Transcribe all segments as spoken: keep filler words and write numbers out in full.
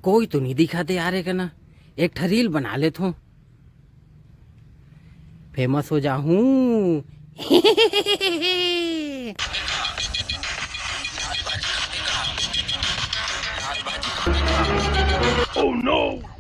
कोई तो नहीं दिखा दे यार, एक ना एक ठा रील बना लेत हूँ, फेमस हो जाहूँ।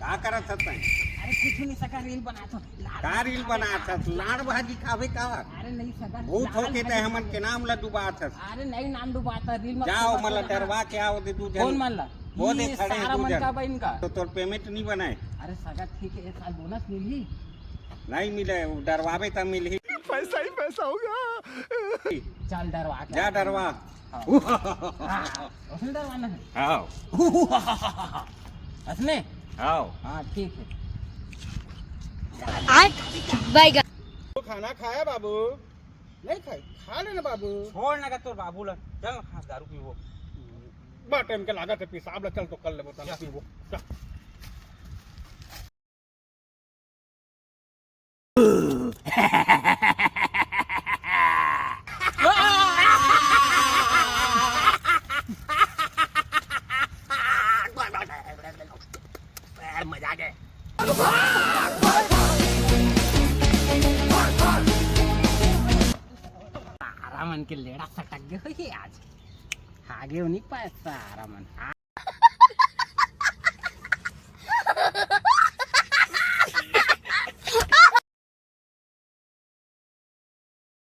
का करत हस तैं? अरे कुछ नहीं सका, रील बनात हूँ। का रील बनात हस? लाड़ भाजी खाबे का? अरे नहीं सका, भूत होके तैं हमन के नाम ला डुबात हस। अरे नहीं नाम डुबात हस, रील में जाओ, मन ला डरवा के आओ दे दू झन। कौन मन ला? वो दे खड़े सारा दू मन झन। का बा इनका? तो तोर पेमेंट नहीं बनाए। अरे सगा ठीक है, एक साल बोनस मिलही। नहीं मिले, डरवाबे तब मिलही। पैसा ही पैसा होगा। चल डरवा के जा आते हैं। डरवा। हाँ। हाँ, उसने डरवाना है। हाँ। उसने? हाँ। हाँ, ठीक है। आज बैगन। तो खाना खाया बाबू? नहीं खाई, खा लेना बाबू। छोड़ ना का तोर बाबू ला। चल, हाँ, दारू पीबो। बड़ा टाइम के लागत है, पेशाब ला, चल तो कर लेबो, चल पीबो। चल। मजा आ गया। सारा मन के लेड़ा सटक गए होही आज। आगे नहीं पाए सारा मन।